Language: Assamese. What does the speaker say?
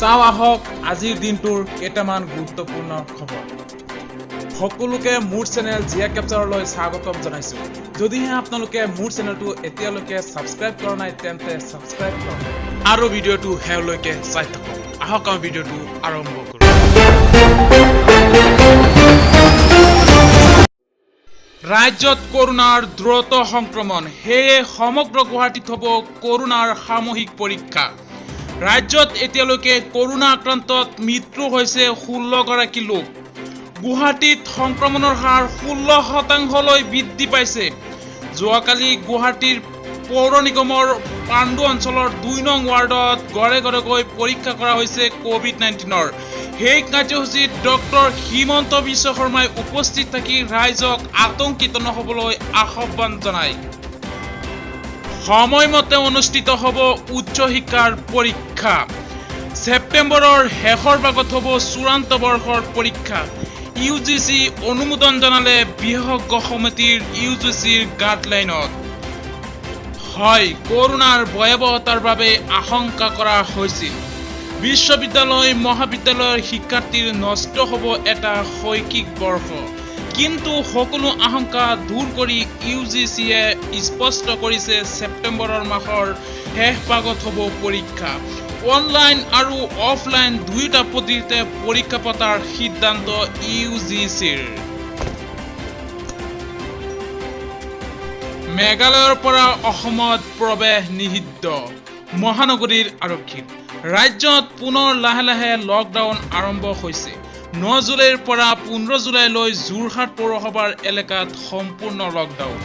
চাওঁ আহক আজিৰ দিনটোৰ কেইটামান গুৰুত্বপূৰ্ণ খবৰ। সকলোকে মোৰ চেনেল জিয়া কেপচাৰলৈ স্বাগতম জনাইছোঁ। যদিহে আপোনালোকে মোৰ চেনেলটো এতিয়ালৈকে ছাবস্ক্ৰাইব কৰা নাই, তেন্তে ছাবস্ক্ৰাইব কৰক আৰু ভিডিঅ'টো শেষলৈকে চাই থাকক। আহক, আমি ভিডিঅ'টো আৰম্ভ কৰোঁ। ৰাজ্যত কৰোণাৰ দ্ৰুত সংক্ৰমণ, সেয়ে সমগ্ৰ গুৱাহাটীত হ'ব কৰোণাৰ সামূহিক পৰীক্ষা। ৰাজ্যত এতিয়ালৈকে কৰোণা আক্ৰান্তত মৃত্যু হৈছে 16গৰাকী লোক। গুৱাহাটীত সংক্ৰমণৰ হাৰ 16%লৈ বৃদ্ধি পাইছে। যোৱাকালি গুৱাহাটীৰ পৌৰ নিগমৰ পাণ্ডু অঞ্চলৰ 2 নং ৱাৰ্ডত ঘৰে ঘৰে গৈ পৰীক্ষা কৰা হৈছে ক'ভিড-19ৰ। সেই কাৰ্যসূচীত ডক্টৰ হিমন্ত বিশ্ব শৰ্মাই উপস্থিত থাকি ৰাইজক আতংকিত নহ'বলৈ আহ্বান জনায়। সময়মতে অনুষ্ঠিত হ'ব উচ্চ শিক্ষাৰ পৰীক্ষা। ছেপ্টেম্বৰৰ শেষৰ ভাগত হ'ব চূড়ান্ত বৰ্ষৰ পৰীক্ষা। ইউজিচি অনুমোদন জনালে বিশেষজ্ঞ সমিতিৰ ইউজিচিৰ গাইডলাইনত। হয়, কৰোণাৰ ভয়াৱহতাৰ বাবে আশংকা কৰা হৈছিল বিশ্ববিদ্যালয়, মহাবিদ্যালয়ৰ শিক্ষাৰ্থীৰ নষ্ট হ'ব এটা শৈক্ষিক বৰ্ষ। কিন্তু সকলো আশংকা দূৰ কৰি ইউজিচিয়ে স্পষ্ট কৰিছে, ছেপ্টেম্বৰৰ মাহৰ শেষ ভাগত হ'ব পৰীক্ষা। অনলাইন আৰু অফলাইন দুয়োটা পদ্ধতিতে পৰীক্ষা পতাৰ সিদ্ধান্ত ইউজিচিৰ। মেঘালয়ৰ পৰা অসমত প্ৰৱেশ নিষিদ্ধ মহানগৰীৰ আৰক্ষীৰ। ৰাজ্যত পুনৰ লাহে লাহে লকডাউন আৰম্ভ হৈছে। 9 জুলাইৰ পৰা 15 জুলাইলৈ যোৰহাট পৌৰসভাৰ এলেকাত সম্পূৰ্ণ লকডাউন।